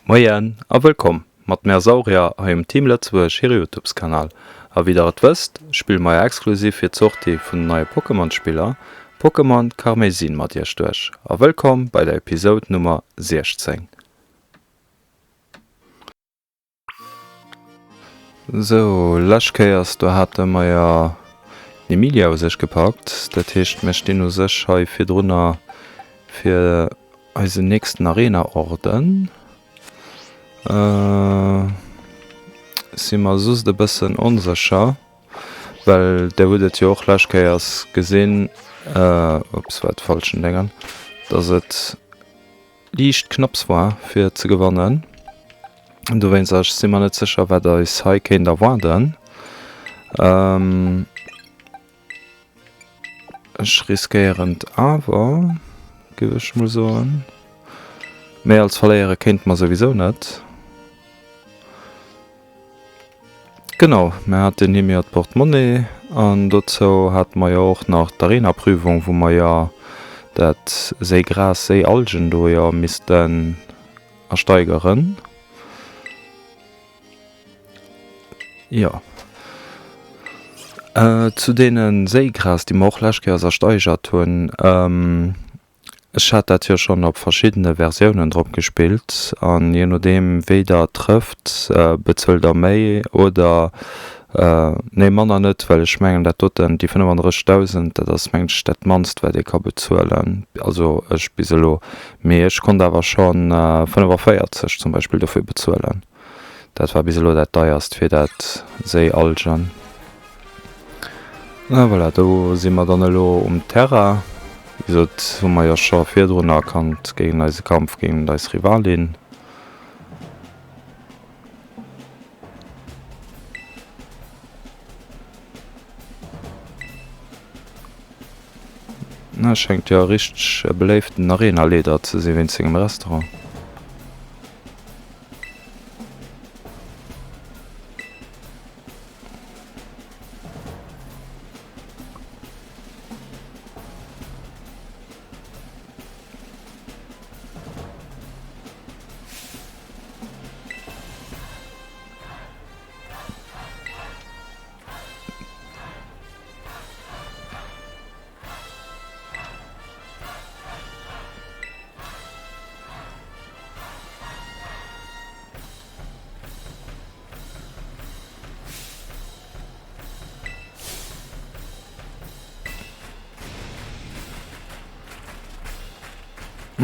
Moien a wëllkomm mat mär Saurier hei um Team Lëtzebuerg hire Youtubes Kanal. A wéi der et wësst, spille mer jo exklusiv fir d'Sortie vun den neie Pokémon Spiller Pokémon Karmesin mat iech duerch. A wëllkomm bei der Episode Nummer 16. Sou, lescht Kéiers do hate mer jo d'Emilia u sech gepackt. Dat heescht, mir stinn u sech hei virdrunner fir eisen nächsten Arena-Orden. Si mer soss e bëssen onsécher, well der hutt et jo och lescht Kéiers gesinn, ups, war de falschen Déngen, dass et liicht knapps war fir ze gewannen. Dowéinst ech si mer net sécher wat eis hei kéint erwaarden. Ech riskéieren et awer, géif ech mol soen. Méi als verléiere kéinte mer souwisou net. Genau, mir haten him jo d'Portemonnaie an dozou hate mer jo och nach d'Arenaprüfung, wou mer jo dat Séigras, Séialgen do jo missten ersteigeren. Jo. Zu deene Séigras, déi mer och lescht Kéiers ersteigert hunn. Ech hat dat jo schonn op verschiddene Versiounen drop gespillt an je nodeem wéi der trëfft bezuelt der méi oder nee manner net, well ech mengen dat doten déi 35.000 dat ass mengen ech dat mannst wat ee ka bezuelen, also ech bis elo, mee ech konnt awer schonn 45 zum Beispill dofir bezuelen. Dat war bis elo dat deierst fir dat Séialgen. A voilà, do si mer dann elo um Terrain. Wéi gesot, hu mer jo scho virdrun erkannt géint eise Kampf géint eis Rivalin. Na, schéngt jo e richteg beléiften Arena-Leader ze si wéinst sengem Restaurant.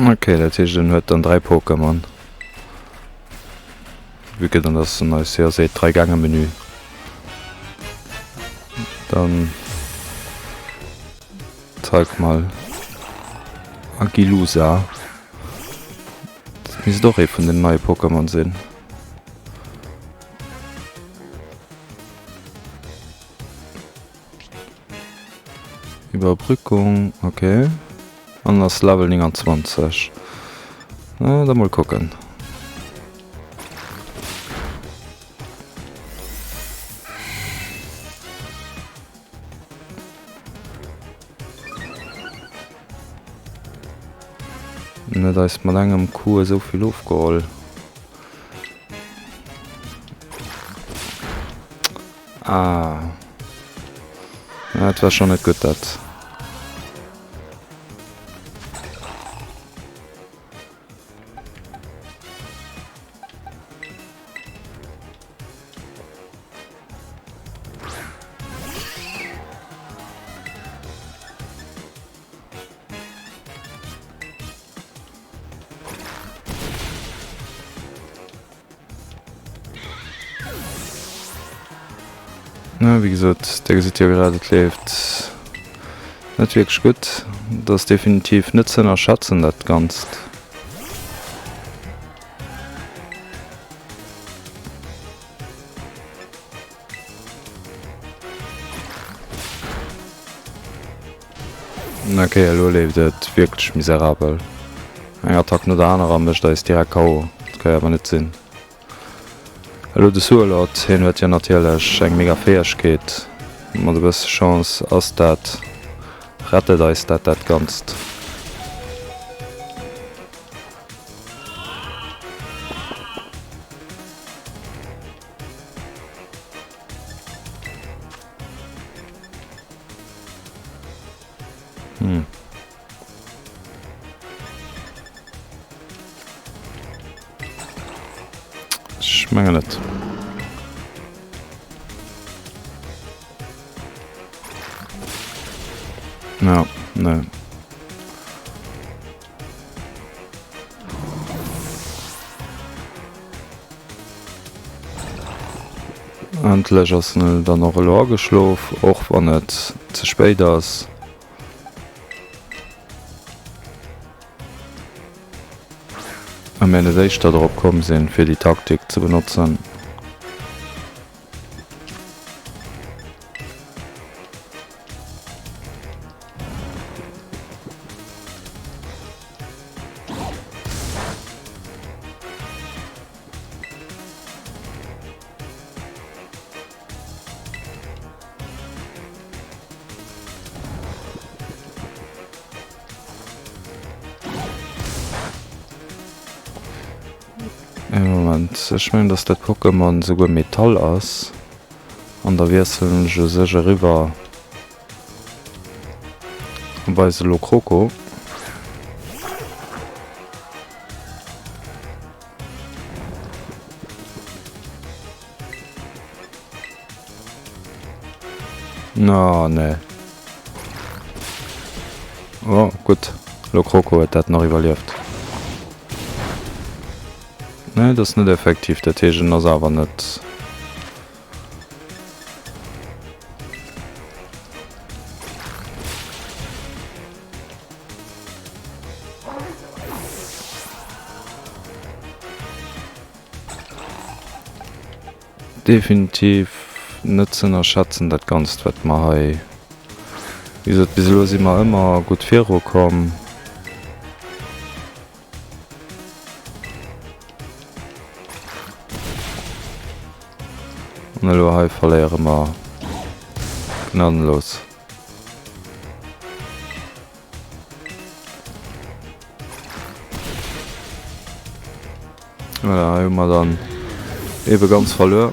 Ok, dat heescht en huet dann 3 Pokémon. Vue que dann dass en eis jo seet 3 Gänge Menü. Dann zeig mal Agilusa. Dat misst och ee vun den neie Pokémon sinn. Überbrückung, okay. An ass Level 29. Na, da mol kucken. En huet eis mat engem Coup esou vill ofgeholl. Ah. Dat war schon net gutt dat. Na, wéi gesot, Dir gesitt jo grad, et leeft net wierklech gutt. Et ass definitiv net ze ënnerschätzen, dat Ganzt. Ok, elo leeft et wierklech miserabel. Eng Attack no der anerer mécht eis direkt KO. Dat ka jo awer net sinn. Elo de Surlord, hien huet jo natierlech eng mega Fäegkeet. Mat e bësse Chance ass dat, rettet eis dat dat Ganzt. Hm. Ech mengen net. Ja, nee. Endlech ass en dann och elo ageschlof, och wann et ze spéit ass. A mir net éischter drop komm sinn, fir déi Taktik ze benotzen. Ee Moment, ech mengen dass dat Pokémon souguer Metall ass. An da wiesselen ech u sech eriwwer op eise Lokroko. Oh nee. Oh, gutt. Lokroko huet dat nach iwwerlieft. Nee, dat ass net effektiv. Dat heescht, en ass awer net. Definitiv net ze ënnerschätzen dat Ganzt wat mer hei, wéi gesot bis elo si mer ëmmer gutt viru komm. An elo hei verléiere mer gnadenlos. Voilà, hei hu mer dann ebe ganz verluer.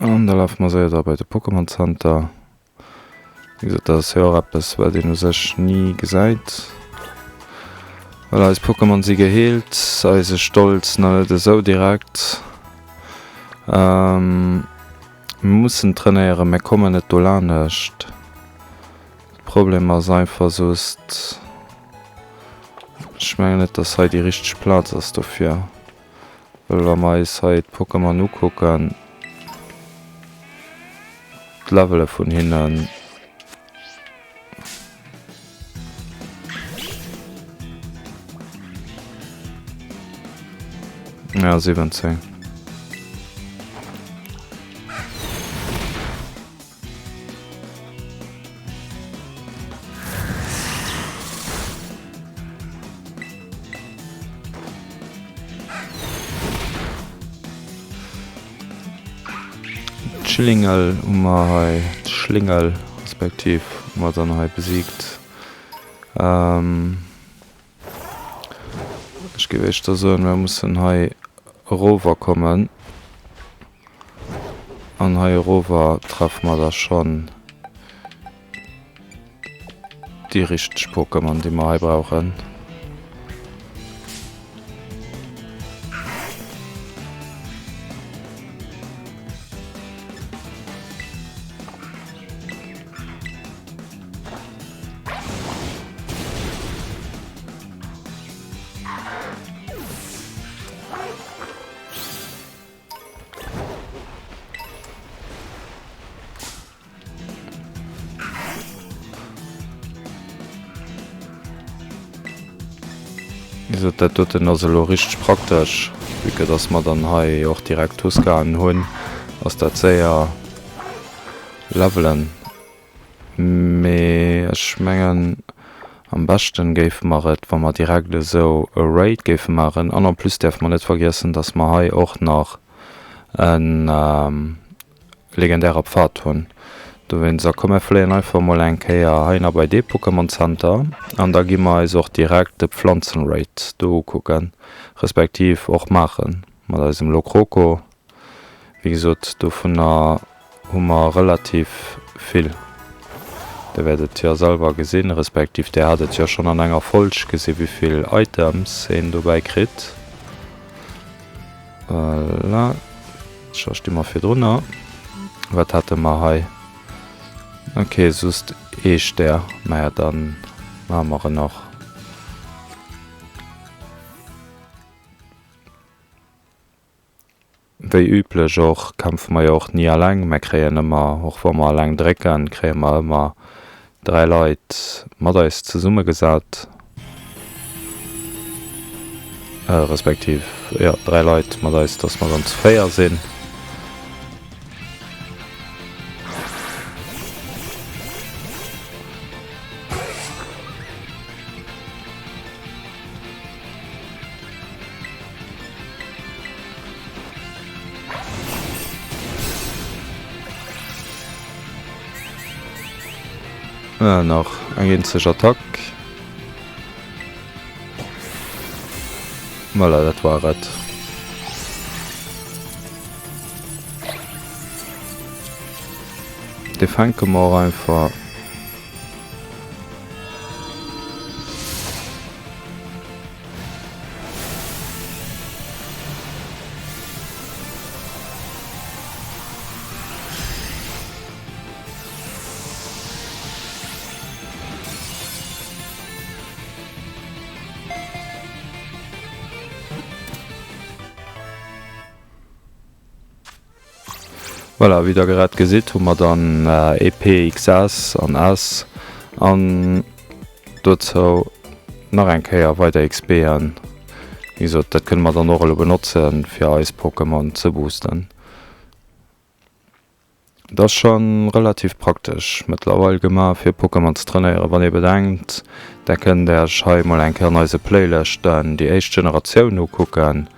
An da lafe mer séier da bei de Pokémon Center. Wéi gesot, dat ass jo och eppes, wat een u sech ni gesäit. Well eis Pokémon si geheelt, eise Stolz nach net esou direkt. Mir mussen trainéieren, mir kommen net dolanescht. De Problem ass einfach sost, ech mengen net, dass hei déi richteg Plaz ass dofir. Well wa mer eis hei d'Pokémon ukucken, d'Levele vun hinnen, ja 17. D'Schlingel hu mer hei, d'Schlingel respektiv hu mer dann hei besiegt. Ech géif éischter soen, mer mussen hei erover kommen. An hei erover treffe mer da schonn déi richteg Pokémon, déi mer hei brauchen. Wéi gesot, dat doten ass elo richteg praktesch, vue que dass mer dann hei och direkt Tuscan hunn, ass dat séier levelen. Mee ech mengen am beschten géife mer et, wa mer direkt esou e Raid géife maachen. An en plus däerfe mer net vergiessen, dass mer hei och nach e legendärer Pfad hunn. Dowéinst, a komm mir fléien einfach mol eng Kéier hei nach bei dee Pokémon Center an da gi mer eis och direkt de Pflanzenraid do ukucken, respektiv och maachen mat eisem Lokroko. Wéi gesot, dovunner hu mer relativ vill. Der wäert et jo selwer gesinn, respektiv där hat et jo schonn an enger Folg gesinn, wéivill Items een dobäi kritt. Voilà. Scho sti mer virdrunner. Wat hate mer hei? Ok, just ee Stär. Maja, dann maache mer en och. Wéi üblech och, kämpfe mer jo och ni alleng, mä kréien ëmmer, och wa mer alleng drécken, kréie mer ëmmer 3 Leit mat eis zesummegesat, respektiv, jo, 3 Leit mat eis, dass mer dann zu 4 sinn. Nach eng eenzeg Attack. Voilà, dat war et. Dee fänke mer och einfach. Voilà, wéi der grad gesitt, hu mer dann EP, XS an S an dozou nach eng Kéier weider XPen. Wéi gesot, dat kënne mer dann och elo benotzen, fir eis Pokémon ze boosten. Et ass scho relativ praktesch mëttlerweil gemaach fir Pokémon ze trainéieren. Wann ee bedenkt, där kënnt Äerch hei mol eng Kéier an eise Playlëschten déi éischt Generatioun ukucken.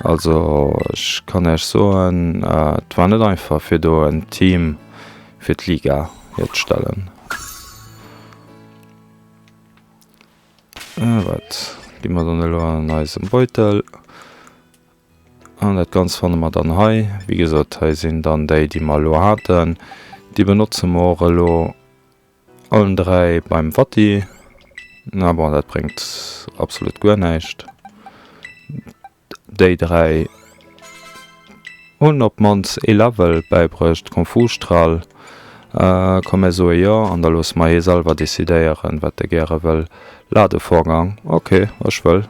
Also ech kann Äerch soen, et war net einfach fir do en Team fir d'Liga hierzestellen. Wat gi mer dann elo an eisem Beutel? An dat Ganzt fanne mer dann hei. Wéi gesot, hei sinn dann déi, déi mer elo haten. Déi benotze mer och elo allen 3 beim Vatti. Na bon, dat bréngt absolut guer näischt. Déi 3 hunn op d'mannst ee Level bäibruecht. Konfusstrahl, komm mir soe jo an da loosse mer hie selwer decidéieren, wat e gäre wëll. Ladevorgang, ok, ech wëll.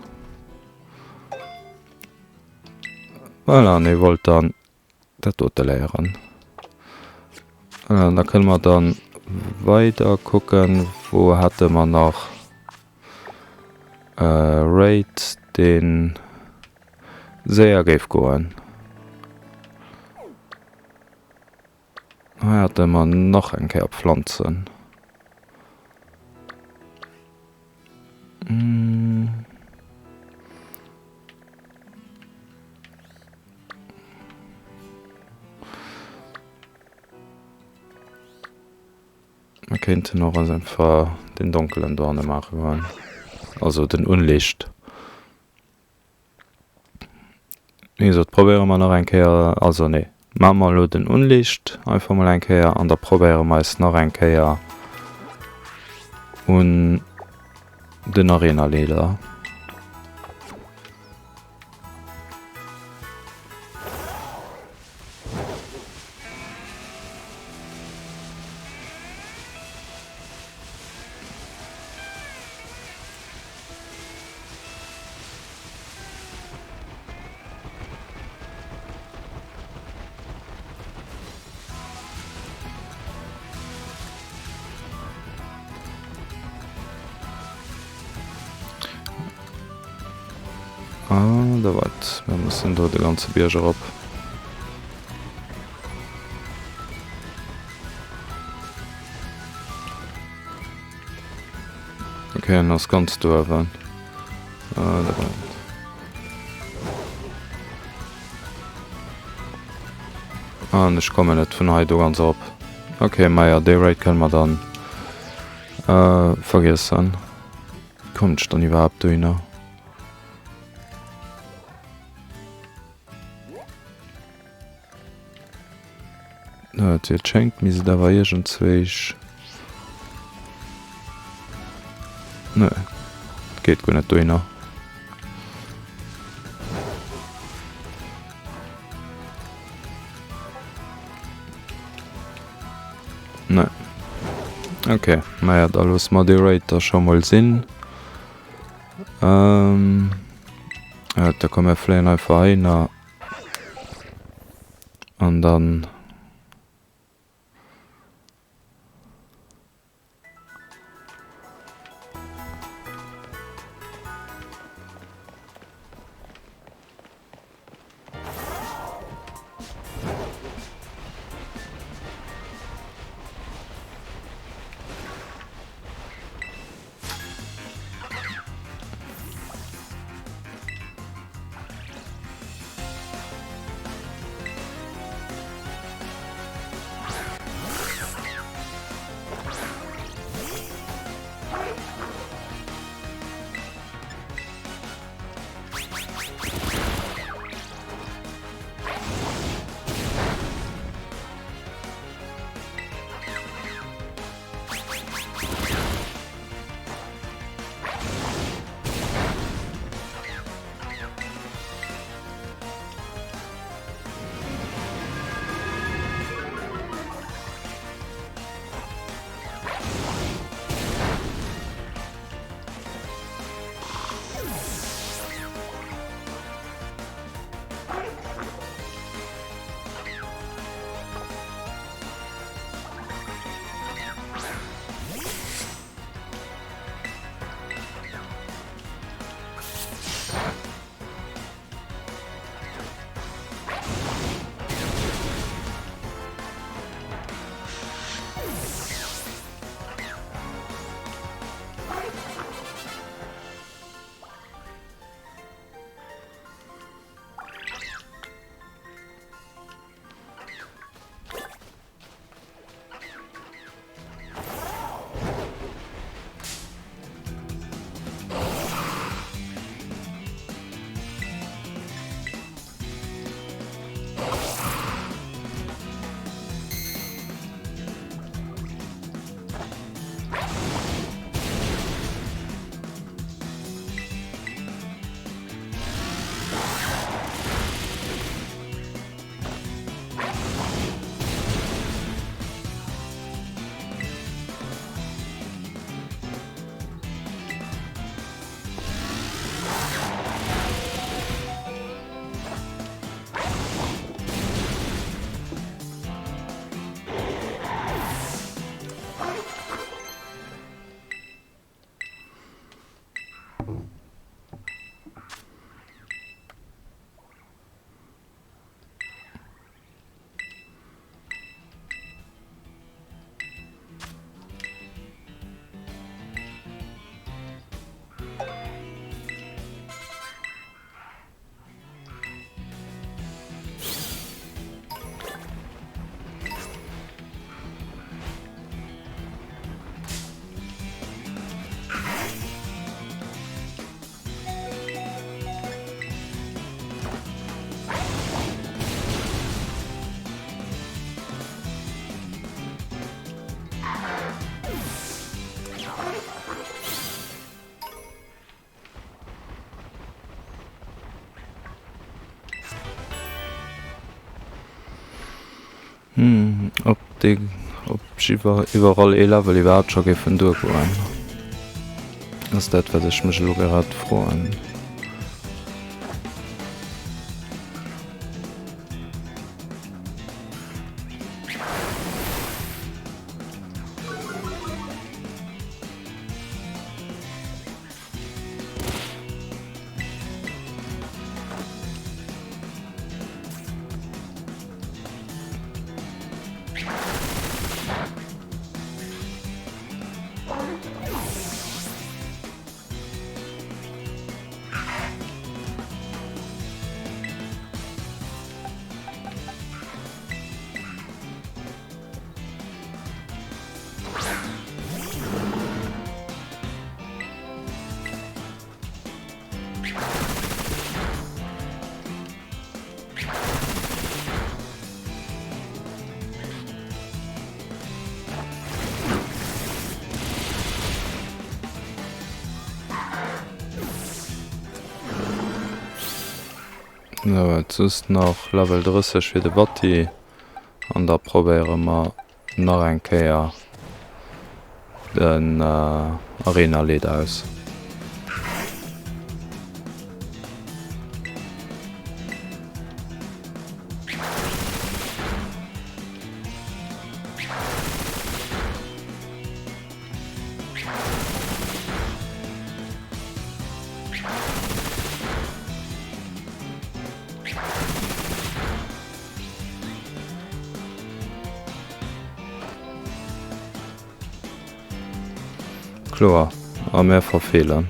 Voilà, an hie wollt dann dat dote léieren. Voilà, an da kënne mer dann weider kucken, wou hate mer nach e Raid, dee séier géif goen. Hei hate mer nach eng Kéier Pflanzen. Mer kéinten och einfach den Donkelen dohanne maache goen, also den Unlicht. Wéi gesot, probéiere mer nach eng Kéier, also nee, maache mer elo den Unlicht einfach mol eng Kéier an da probéiere mer eis nach eng Kéier un den Arenaleader. Ah, da wat? Mir mussen do de ganze Bierg erop. Okay, en ass ganz do uewen. Ah, da war An ech kommen net vun hei do ganz erop. Ok, maja, dee Raid kënne mer dann vergiessen. Wéi kommen ech dann iwwerhaapt dohinner? Et schéngt misst et awer iergendzwéich. Nee, et geet guer net dohinner. Nee. Ok, naja, da loosse mer dee Raid da scho mol sinn. Ähm, da komme mir fléien einfach heihinner. An dann. Ob déi op jiwwer iwwerall ee Level iwwerhaapt scho géifen duergoen, ass dat wat ech mech elo grad froen. Sou, et just nach Level 30 fir de Vatti an da probéiere mer nach eng Kéier den Arena Leader aus. Kloer, a mär verfeelen.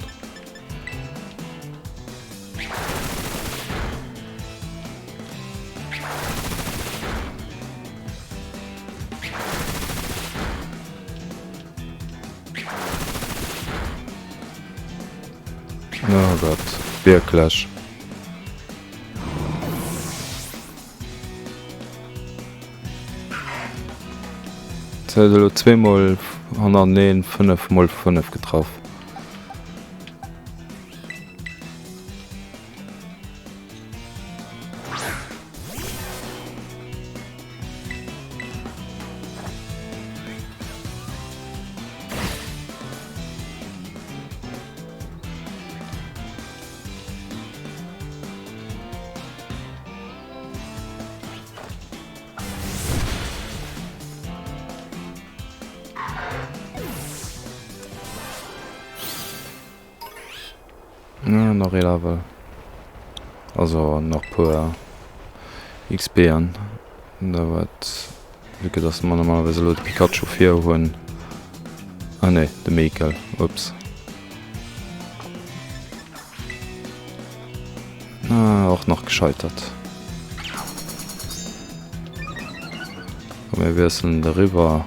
Oh Gott, wierklech. Se huet elo zweemol hannerteneen 5 mol 5 getraff. Nach ee Level. Also nach puer XPen. Da wat vue que dass mer normalerweis elo de Pikachu vir hunn. Ah nee, de Mekel, ups. Ah, och nach gescheitert. Komm mir wiesselen eriwwer.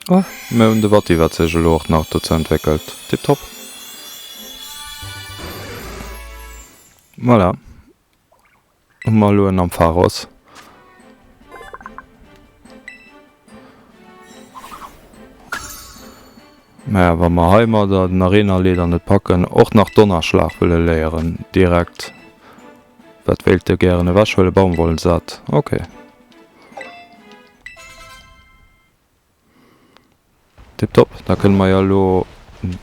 Oh, mir hunn de Vatti wat sech elo och nach dozou entwéckelt. Tiptop. Voilà. Hu mer elo en Ampharos. Naja, wa mer heimadder den Arenaleader net packen, och nach Donnerschlag wëlle léieren direkt. Wat wéilt e gären ewechhuelen? Baumwollensat. Okay. Tiptop, da kënne mer jo elo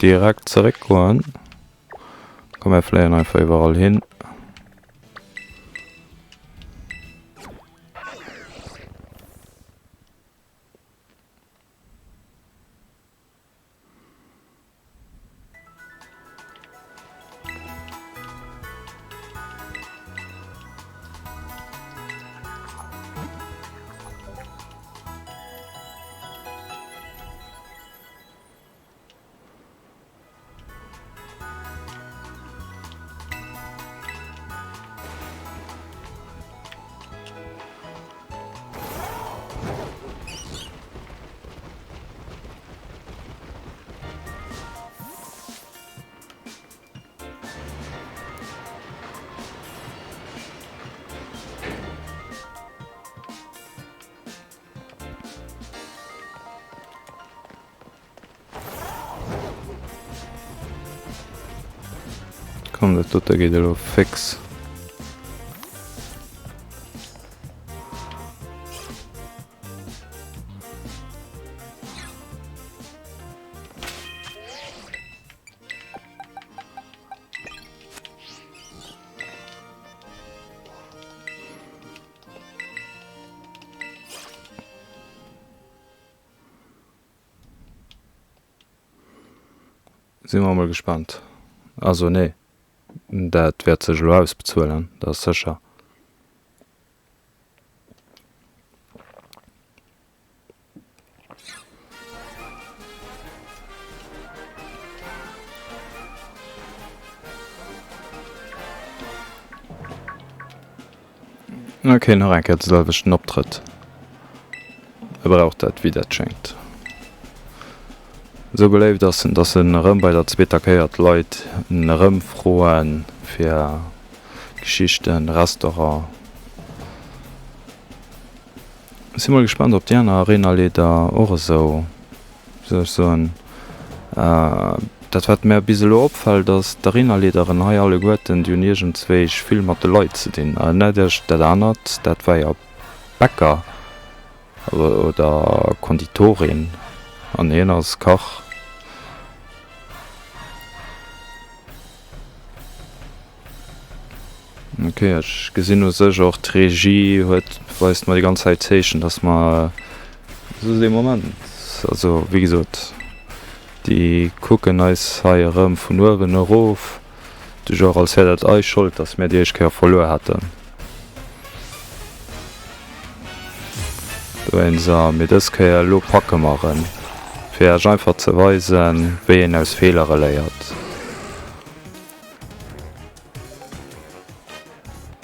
direkt zeréck goen. Komm mir fléien einfach iwwerall hin. Komm, dat dote geet elo fix. Si mer emol gespannt. Also nee, dat wäert sech elo ausbezuelen, dat ass sécher. Ok, nach eng Kéier de selwechten Optrëtt. E brauch dat, wéi dat schéngt. Esou beléift ass en, dass en erëm bei der zweeter Kéier d'Leit en erëm froen fir Geschichten, Restaurant. Si mol gespannt op déi aner Arenaleeder och esou, wéi soll ech soen, dat wat mär bis elo opfällt ass, d'Arenaleaderen hei alleguerten, déi hunn iergendzwéich vill mat de Leit ze dinn. Net ech dat anert, dat war jo Bäcker oder Konditorin an hien ass Kach. Ok, ech gesinn u sech och d'Regie huet, weist mer déi ganz Zäit Zeechen, dass mer esou dee Moment, also wéi gesot, déi kucken eis hei erëm vun uewen erof, du genre als wär dat eis Schold, dass mir déi éischt Kéier verluer hätten. Dowéinst, a mee dës Kéier, elo packe mer en, fir iech einfach ze weisen, wéi een aus Feelere léiert.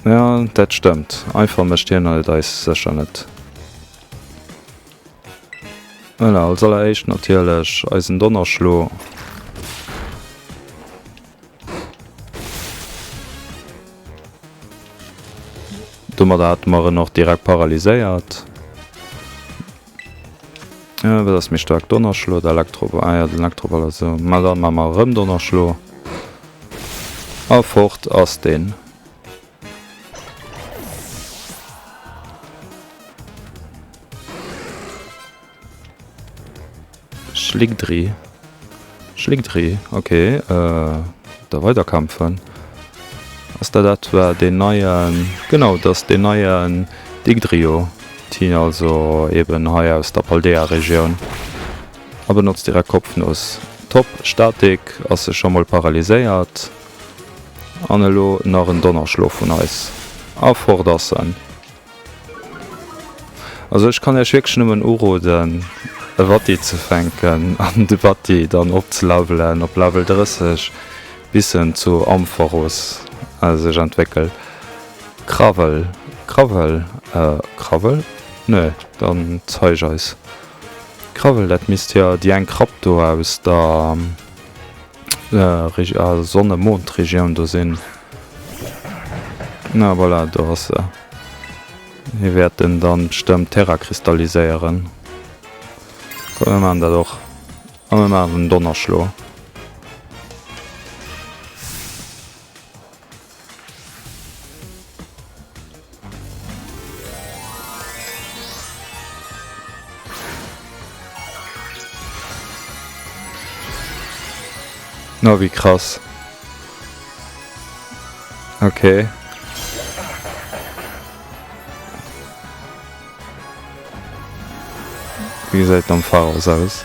Jo, dat stëmmt. Einfach mécht hien et eis sécher net. Voilà, als alleréischt natierlech eisen Donnerschlo. Domadder hate mer en och direkt paralyséiert. Wat ass méi staark, Donnerschlo oder Elektroball? Ah jo, den Elektroball ass esou. Ma dann maache mer erëm Donnerschlo. A fort ass deen. Schligdri. Schligdri, ok. Da weiderkämpfen. Ass dat etwa deen neien, genau, dat ass deen neien Digdrio. Ti, also eben hei aus der Paldea-Regioun. A benotzt direkt Kopfnuss. Top, Statik ass se scho mol paralyséiert. An elo nach en Donnerschlo vun eis. A fort ass en. Also ech kann iech wierklech nëmmen uroden e Vati ze fänken an de Vati dann opzelevelen op Level 30 bis en zu Ampharos sech entwéckelt. Krawel, Krawel, Krawel? Nö, dann zeig eis. Krawel, dat misst jo déi eng Krab do aus der Sonne-Mond-Regioun do sinn. Na voilà, do ass se. Mir wäerten dann bestëmmt terrakristalliséieren. Komm, mir maachen dat och. A mir maachen en Donnerschlo. Na wéi krass. Okay. Wéi gesäit den Ampharos aus?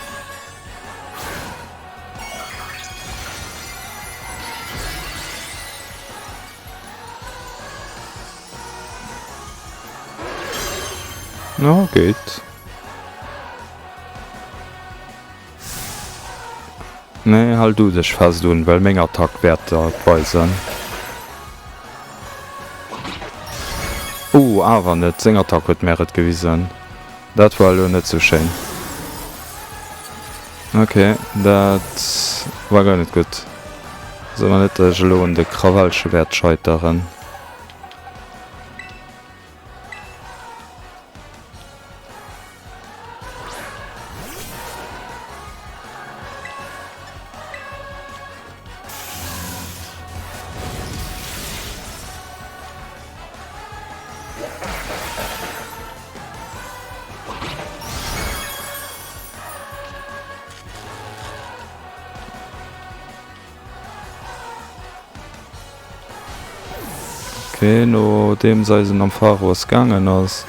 Ja, geet. Nee, hal du dech fest un, well meng Attack wäert der et weisen. Oh, awer net, seng Attack huet mär et gewisen. Dat war elo net sou schéin. Ok, dat war guer net gutt. Sou mer net, dat ech elo un de Krawellche wäert scheiteren. Ok, nodeems eisen Ampharos gaangen ass,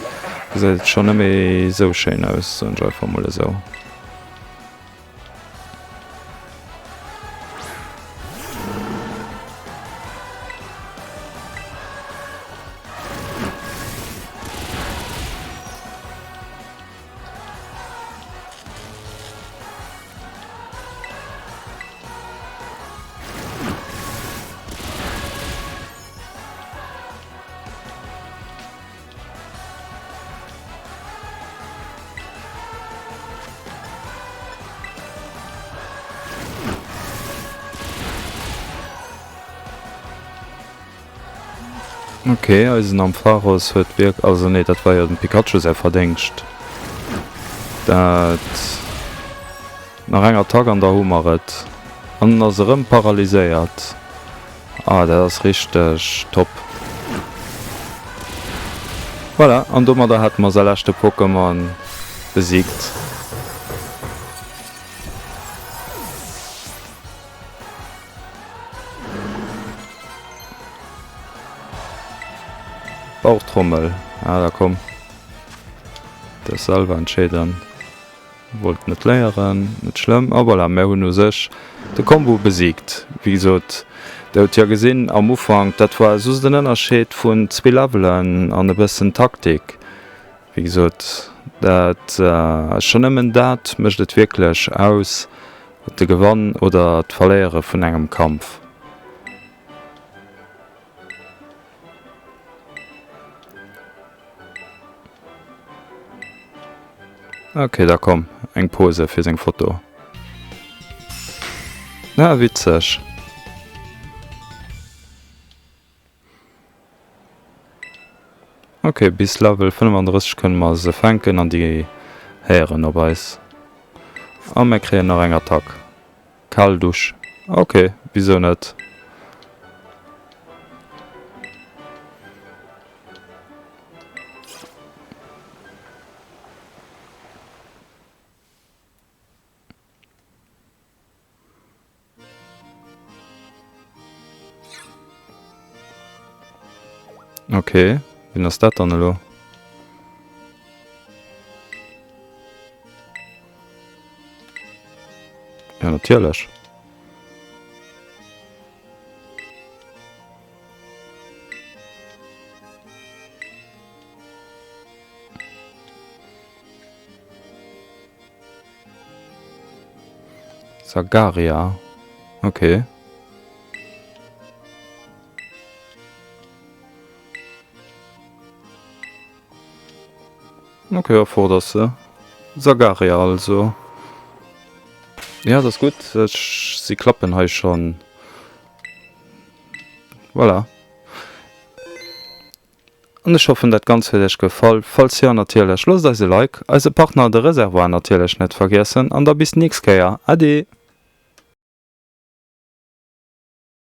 gesäit et schonn net méi esou schéin aus, soen ech einfach mol esou. Ok, eisen Ampharos huet wierk-, also nee, dat war jo dem Pikachu säi Verdéngscht. Dat. Nach eng Attack an da hu mer et. An en ass erëm paralyséiert. Ah, dat ass richteg top. Voilà, an domadder hate mer säi leschte Pokémon besiegt. Bauchtrommel, ah da komm. Dierfs selwer entscheeden. Wollt net léieren, net schlëmm. A voilà, mär hunn u sech de Kombo besiegt. Wéi gesot, der hutt jo gesinn am Ufank, dat war just en Ënnerscheed vun zwee Levelen an e bëssen Taktik. Wéi gesot, dat, schonn nëmmen dat mécht et wierklech aus, de Gewann oder d'Verléiere vun engem Kampf. Ok, da komm, eng Pose fir seng Foto. Ah, witzeg. Ok, bis Level 35 kënne mer se fänken an déi héieren op eis. A mir kréien nach eng Attack. Kal Dusch, ok, wisou net? Ok, wien ass dat dann elo? Ja, natierlech. Sagaria, okay. Ok, ja, fort ass se. Sagaria also. Ja, dat ass gutt. Ech, si klappen hei schonn. Voilà. An ech hoffen dat Ganzt huet iech gefall. Falls jo natierlech, loosst eis e Like, eise Partner de Reservoir natierlech net vergiessen an da bis d'nächst Kéier. Ade!